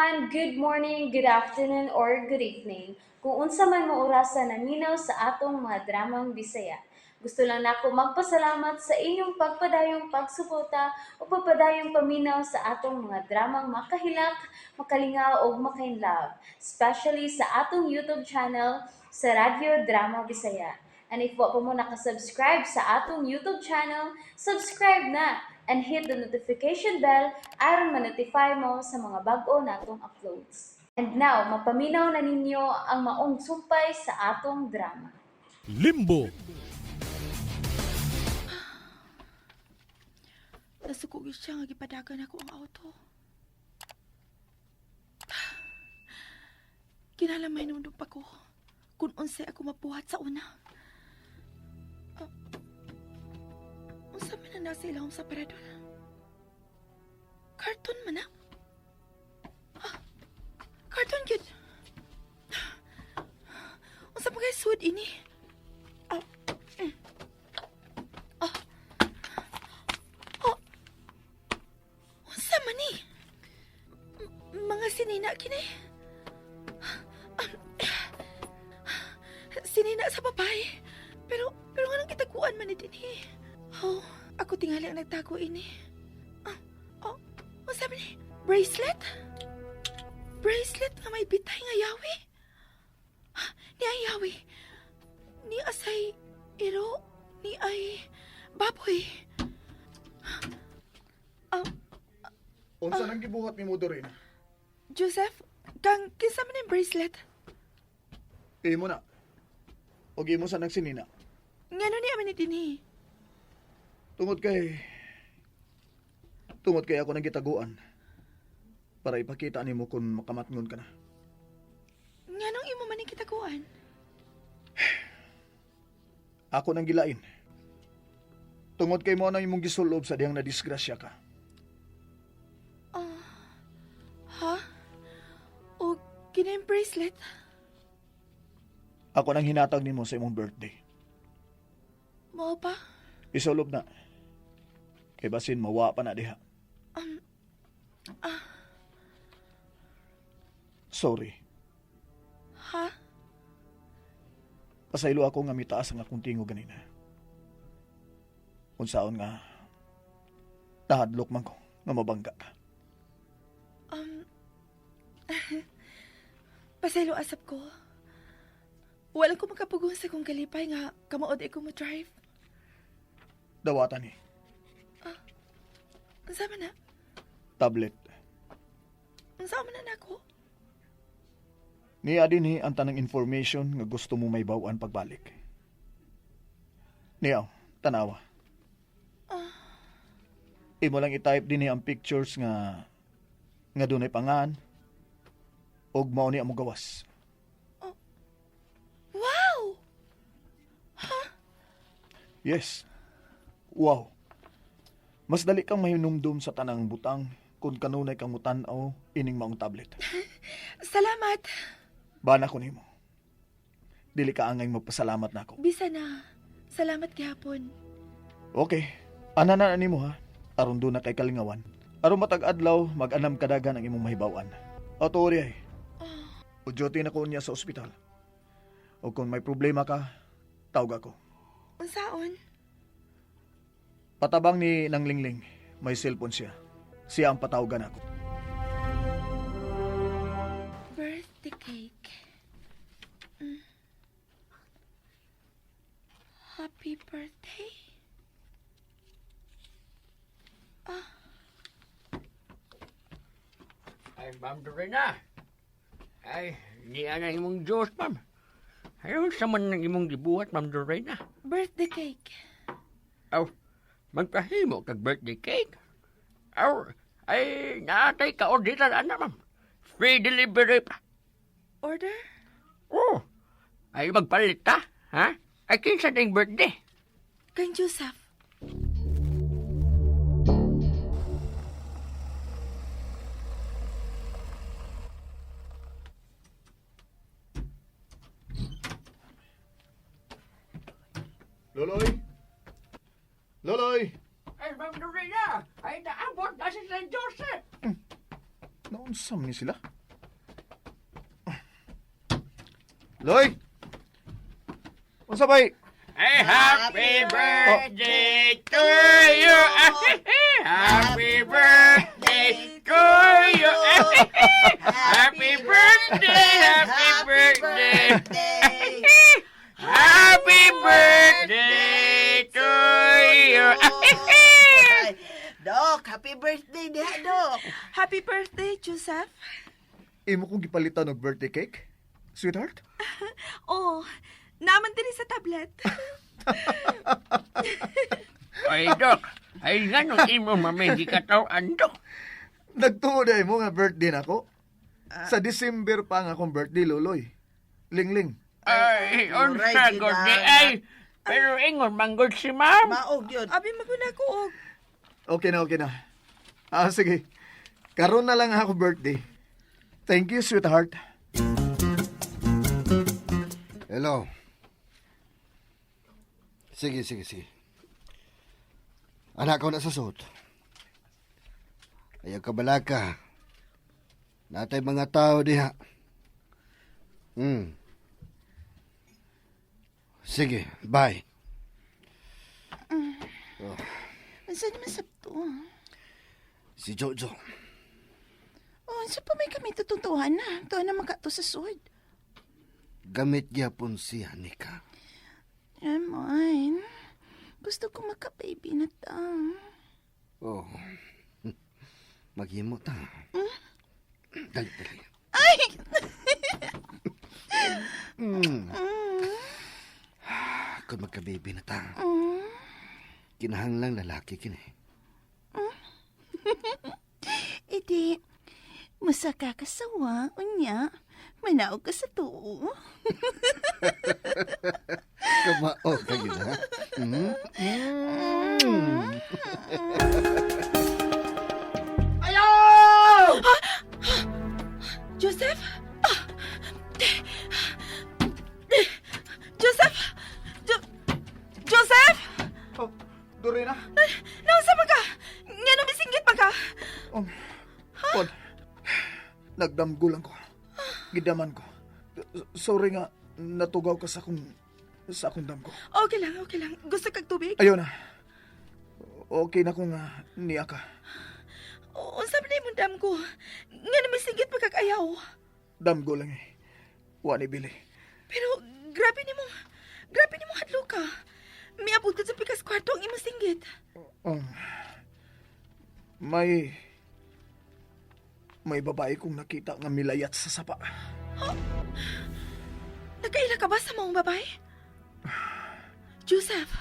Everyone! Good morning, good afternoon, or good evening. Kung unsa man mo orasa naminaw sa atong mga dramang Bisaya. Gusto lang nako magpasalamat sa inyong pagpadayong pagsuporta o pagpadayong paminaw sa atong mga dramang makahilak, makalingaw ug makainlove, especially sa atong YouTube channel sa Radyo Drama Bisaya. And if wa pa mo nakasubscribe sa atong YouTube channel, subscribe na and hit the notification bell aron ma-notify mo sa mga bag-o natong uploads. And now, mapaminaw na ninyo ang maong sumpay sa atong drama. Limbo. Nasuko gyud siya nga gipadagan ako ang auto. Kinalamay naman pa ko kung unsay ako mabuhat sa una. Ah, unsa man na nasa ilawom sa parador? Karton man na? Ah, karton gyud. Unsa pa kay sud ini? Ah, Ah. Oh. Unsa man ni? Mga sinina kini. Sinina sa babae. Pero nganong gitaguan man ni dinhi? Oh, ako tingali ang nagtago ini. Ah, oh, unsa man ni? Bracelet? Bracelet nga may bitay nga yawi? Ah, ni ay yawi. Ni asay iro, ni ay baboy. Ah, Unsa nang gibuhat nimo, Doreen? Joseph, kang kinsa man ang bracelet? Imo na. Og imo sa nang sinina. Ngano ni aman ni dinhi? Tungod kay ako nang gitaguan para ipakita nimo kung makamatngon ka na. Nganong imo man ang gitaguan? Ako nang gilain. Tungod kay mo nang imong gisulob sa dihang nadisgrasya ka. Ha? O kini ang bracelet? Ako nang hinatag nimo sa imong birthday. Mao pa? Isulob na. Kay basin mawa pa na diha. Sorry. Ha? Pasaylo ako nga mitaas ang akong tingog ganina. Unsaon nga nahadlok man ko nga mabangga ka. Pasaylo asap ko. Wala ko makapugon sa kong kalipay nga kamaod ko mo drive. Dawatan ni. Unsa man na? Tablet. Unsa man na nako? Niya dinhi ang tanang information nga gusto mo may bawaan pagbalik. Niya, tanawa. Imo lang i-type dinhi ang pictures nga dunay pangan ug mao ni ang gawas. Wow! Yes. Wow. Mas dali kang mahinumdum sa tanang butang kung kanunay kang mutan-aw ining maong tablet. Salamat. Bana ko nimo. Dili ka angay magpasalamat nako. Bisa na. Salamat gihapon. Okay. Ana na nimo ha. Aron duna kay kalingawan. Aron matag adlaw mag-anam kadagan ang imong mahibaw-an. Ato ori ay. O duty na ko niya sa ospital. O kung may problema ka, tawag ako. Unsaon? Patabang ni Nang Lingling, may cellphone siya. Siya ang patawagan ako. Birthday cake. Happy birthday? Ay, Ma'am Dorena. Ay, niya na imong Diyos, ma'am. Ayaw sa man ng imong gibuhat, Ma'am Dorena. Birthday cake. Aw, magpahimo kag birthday cake. Aw, ay, naatay ka order ana, ma'am. Free delivery pa. Order? Oh, ay magpalit ta, ha? Ay, kinsa ding birthday? Kang Joseph. Loloy! Loloy! Ay, Ma'am Dorena, ay naabot na si San Joseph. Naunsam ni sila? Loy! Unsa bay? Ay, happy birthday to you! Happy birthday to you! Happy birthday! Happy birthday! Happy birthday to you! Ay, Dok, happy birthday diha, Dok. Happy birthday, Joseph. Imo kong gipalitan og birthday cake? Sweetheart? Oh, naman din sa tablet. Ay, Dok. Ay, ganun imo mamay di katawan, Dok. Nagtuo na mo nga birthday nako. Sa December pa nga akong birthday, Loloy. Lingling. Ay, unsa Alright, gud di ginang. ay. Pero ingon manggod si ma'am. Maog yun. Abi maguna ko og Okay na, okay na. Ah, sige. Karon na lang ako birthday. Thank you, sweetheart. Hello. Sige, sige, sige. Anak ko na sa suot. Ayaw ka balaka. Natay mga tao diha. Sige, bye. Unsa naman sabto? Si Jojo. Oh, unsa pa may kami tututuhan na? Tuan na makato sa sud. Gamit gyapon siya nika. Ramon, gusto ko maka-baby na ta. Oh. Maghimo ta. Dali, dali. Ay! Kung magka-baby na ta. Kinahanglang lalaki kini. Idi, masaka ka sawa, unya, manaog ka sa tuo. Kamao ka yun, ha? Mm? Joseph? Ah! Joseph! Joseph! Oh, Dorina. Nausa man ka? Nga nang bisinggit man ka? Oh, Paul. Nagdamgo lang ko. Gidaman ko. Sorry nga, natugaw ka sa akong damgo. Okay lang, okay lang. Gusto kag tubig? Ayaw na. Okay na kung niya ka. Unsa man imong damgo? Nga nang bisinggit pa kag ayaw. Damgo lang eh. Wa ni Billy. Pero grabe nimo hadlo ka. Miabot ka sa pikas kwarto ang imong singgit. May babae kong nakita nga milayat sa sapa. Nakaila ka ba sa maong babae? Joseph,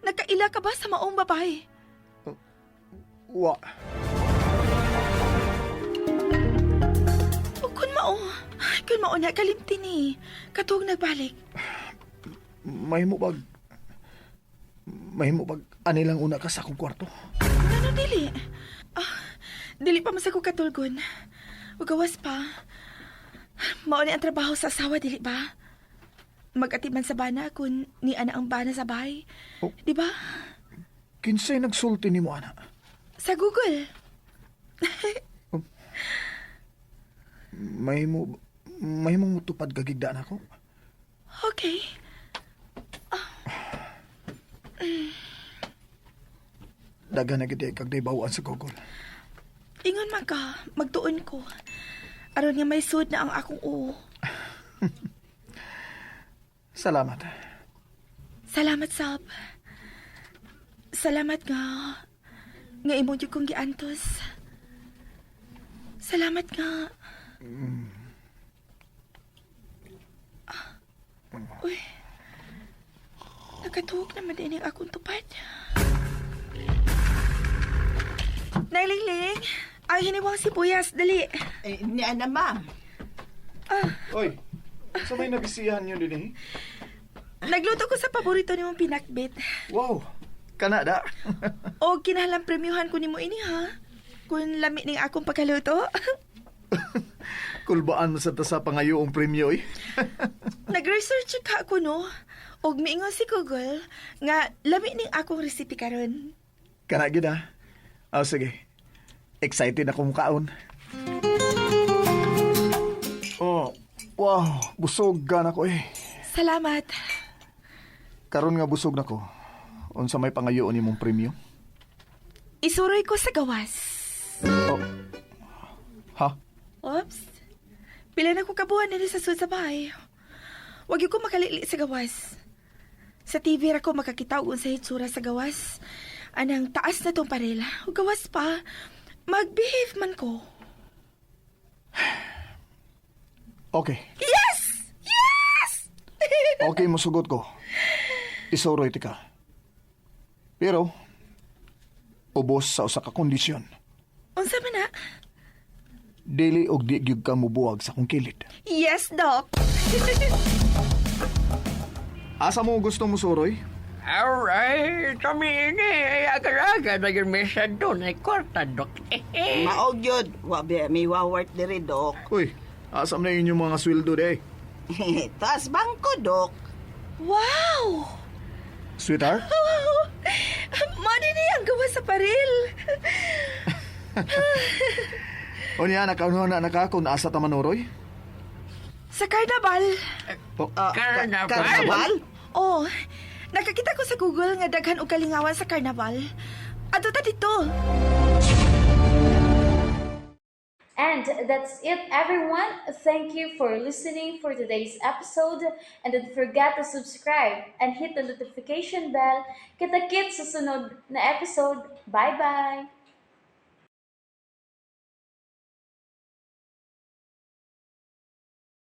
nakaila ka ba sa maong babae? Wa. O kun mao na kalimti ni, katuog nagbalik. Mahimo bag anilang una ka sa akong kwarto. Ano dili? Ah, dili pa man sa ko katulgon. Ugawas pa. Mao ni ang trabaho sa asawa, dili ba? Mag-atiman sa bana kung ni ana ang bana sa bahay. Oh. Di ba? Kinsay nagsulti nimo ana? Sa Google. Mahimo motupad gagigda nako. Okay. Daghan na gid kag bawaan sa Google. Ingon man ka, magtuon ko. Aron nga may sud na ang akong uo. Salamat. Salamat, Sab. Salamat nga imo jud kong giantos. Salamat nga. Ah. Uy. Nakatuog naman din ang akong tupad. Nailingling, ang hiniwang sibuyas, dali. Eh, ni ana, ma'am. Oy, sa may nabisihan yun din eh. Nagluto ko sa paborito nimong pinakbit. Wow, Kanada. O kinahanglan premyuhan ko nimo ini ha. Kung lami ning akong pagkaluto. Kulbaan mo sa tasa pangayo ang premyo eh. Nag-research ka ako no. Og miingon si Google nga lami ning akong recipe karon. Kana gid ah. Ah, sige. Excited ako mukaon. Wow, busog ka na ko eh. Salamat. Karon nga busog na ko. Unsa may pangayoon nimong premyo? Isuroy ko sa gawas. Oh. Ha? Oops. Pila na ko kabuhan nila sa sud sa bahay. Wag yun ko makalili sa gawas. Sa TV ra ko makakita og unsa hitsura sa gawas. Anang taas na tong parela. O gawas pa. Mag-behave man ko. Okay. Yes! Yes! Okay, musugot ko. Isuroy ti ka. Pero, ubos sa usa ka kondisyon. Unsa man na? Dili og di gyud ka mubuwag sa akong kilid. Yes, Doc. Asa mo gusto musuroy? Alright, kami ini. Ay, agad-agad na yung mesa doon. Ay, kwarta, Dok. Maog yun. Wa ba may wawart diri, Dok. Uy, asa man na inyong mga sweldo day? Taas bangko, Dok. Wow! Sweetheart? Wow! Mao ni ang gawas sa paril. Unya, nakauna na naka kung asa ta manuroy? Sa carnival. Oh, Carnival? Carnival? Oh, nakakita ko sa Google nga daghan og kalingawan sa carnival. Adto ta dito. And that's it, everyone. Thank you for listening for today's episode. And don't forget to subscribe and hit the notification bell. Kita-kits sa sunod na episode. Bye-bye!